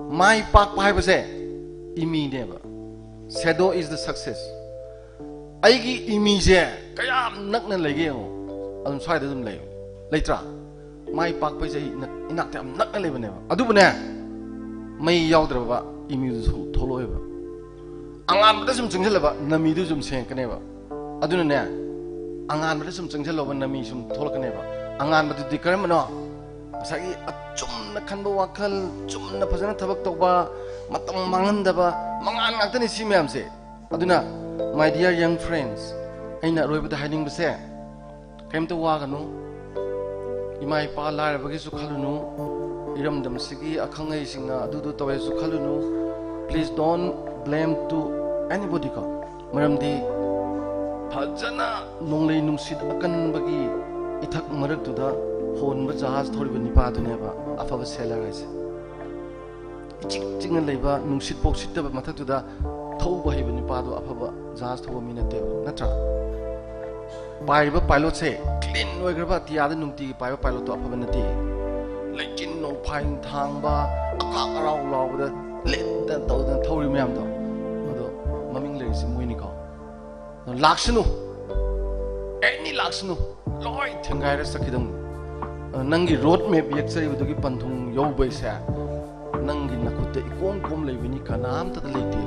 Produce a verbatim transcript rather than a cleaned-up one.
ꯃꯥꯏ ꯄꯥꯛꯄ ꯍꯥꯏꯕꯁꯦ ꯏꯃꯤꯅꯦꯕ꯫ Shadow is the success. ꯑꯩꯒꯤ ꯏꯃꯤꯁꯦ ꯀꯌꯥꯝ ꯅꯛꯅ ꯂꯩꯒꯦ ꯌꯦꯡꯉꯣ꯫ ꯑꯗꯨꯝ ꯁ꯭ꯋꯥꯏꯗ ꯑꯗꯨꯝ ꯂꯩ, ꯂꯩꯇ꯭ꯔꯥ? ꯃꯥꯏ ꯄꯥꯛꯄꯩꯁꯦ ꯑꯩ ꯏꯅꯥꯛꯇ ꯌꯥꯝ ꯅꯛꯅ ꯂꯩꯕꯅꯦꯕ꯫ ꯑꯗꯨꯕꯨꯅꯦ, ꯃꯩ ꯌꯥꯎꯗ꯭ꯔꯕ ꯏꯃꯤꯗꯨꯁꯨ ꯊꯣꯛꯂꯛꯑꯣꯏꯕ꯫ ꯑꯉꯥꯟꯕꯗ ꯁꯨꯝ ꯆꯪꯁꯤꯜꯂꯕ ꯅꯃꯤꯗꯨ ꯁꯨꯝ ꯁꯦꯡꯉꯛꯀꯅꯦꯕ꯫ ꯑꯗꯨꯅꯅꯦ, ꯑꯉꯥꯟꯕꯗ ꯁꯨꯝ ꯆꯪꯁꯤꯜꯂꯕ ꯅꯃꯤ ꯁꯨꯝ ꯊꯣꯛꯂꯛꯀꯅꯦꯕ꯫ ꯑꯉꯥꯟꯕꯗꯨꯗꯤ ꯀꯔꯝꯕꯅꯣ? ꯉꯁꯥꯏꯒꯤ ꯑꯆꯨꯝꯅ ꯈꯟꯕ ꯋꯥꯈꯜ, ꯆꯨꯝꯅ ꯐꯖꯅ ꯊꯕꯛ ꯇꯧꯕ, ꯃꯇꯝ ꯃꯥꯡꯍꯟꯗꯕ, ꯃꯉꯥꯟ ꯉꯥꯛꯇꯅꯤ ꯁꯤ ꯃꯌꯥꯝꯁꯦ꯫ ꯑꯗꯨꯅ, my dear young friends, ꯑꯩꯅ ꯑꯔꯣꯏꯕꯗ ꯍꯥꯏꯅꯤꯡꯕꯁꯦ, ꯀꯔꯤꯝꯇ ꯋꯥꯒꯅꯨ꯫ ꯏꯃꯥ ꯏꯄꯥ ꯂꯥꯏꯔꯕꯒꯤꯁꯨ ꯈꯜꯂꯨꯅꯨ, ꯏꯔꯝꯗꯝꯁꯤꯒꯤ ꯑꯈꯪ ꯑꯍꯩꯁꯤꯡꯅ ꯑꯗꯨꯗꯨ ꯇꯧꯋꯦꯁꯨ ꯈꯜꯂꯨꯅꯨ꯫ Please don't blame to anybody ꯀꯣ꯫ ꯃꯔꯝꯗꯤ ꯐꯖꯅ ꯅꯣꯡꯂꯩ ꯅꯨꯡꯁꯤꯠ ꯑꯀꯟꯕꯒꯤ ꯏꯊꯛ ꯃꯔꯛꯇꯨꯗ ꯍꯣꯟꯕ ꯖꯍꯥꯖ ꯊꯧꯔꯤꯕ ꯅꯤꯄꯥꯗꯨꯅꯦꯕ ꯑꯐꯕ sailor ꯍꯥꯏꯁꯦ꯫ ꯏꯆꯤꯛ ꯆꯤꯛꯅ ꯂꯩꯕ, ꯅꯨꯡꯁꯤꯠ ꯄꯣꯛ ꯁꯤꯠꯇꯕ ꯃꯊꯛꯇꯨꯗ ꯊꯧꯕ ꯍꯩꯕ ꯅꯤꯄꯥꯗꯣ ꯑꯐꯕ ꯖꯍꯥꯖ ꯊꯧꯕ ꯃꯤ ꯅꯠꯇꯦꯕ, ꯅꯠꯇ꯭ꯔꯥ? ꯄꯥꯏꯔꯤꯕ pilot ꯁꯦ clean ꯑꯣꯏꯈ꯭ꯔꯕ ꯑꯇꯤꯌꯥꯗ ꯅꯨꯡꯇꯤꯒꯤ ꯄꯥꯏꯕ pilot ꯇꯣ ꯑꯐꯕ ꯅꯠꯇꯦ꯫ ꯂꯩꯆꯤꯟ ꯅꯣꯡꯐꯥꯏ ꯊꯥꯡꯕ, ꯑꯀꯥꯛ ꯑꯔꯥꯎ ꯂꯥꯎꯕꯗ ꯂꯤꯠꯇꯅ ꯇꯧꯗꯅ ꯊꯧꯔꯤ ꯃꯌꯥꯝꯗꯣ, ꯑꯗꯣ ꯃꯃꯤꯡ ꯂꯩꯔꯤꯁꯦ ꯃꯣꯏꯅꯤꯀꯣ꯫ ꯂꯥꯛꯁꯅꯨ, any ꯂꯥꯛꯁꯅꯨ, ꯂꯣꯏ ꯊꯦꯡꯒꯥꯏꯔ ꯆꯠꯈꯤꯗꯧꯅꯤ꯫ ꯑꯗꯣ ꯅꯪꯒꯤ road map ꯌꯦꯛꯆꯔꯤꯕꯗꯨꯒꯤ ꯄꯟꯊꯨꯡ ꯌꯧꯕꯩꯁꯦ ꯅꯪꯒꯤ ꯅꯈꯨꯠꯇ ꯏꯀꯣꯝ ꯀꯣꯝ ꯂꯩꯕꯅꯤ, ꯀꯅꯥꯝꯇꯗ ꯂꯩꯇꯦ꯫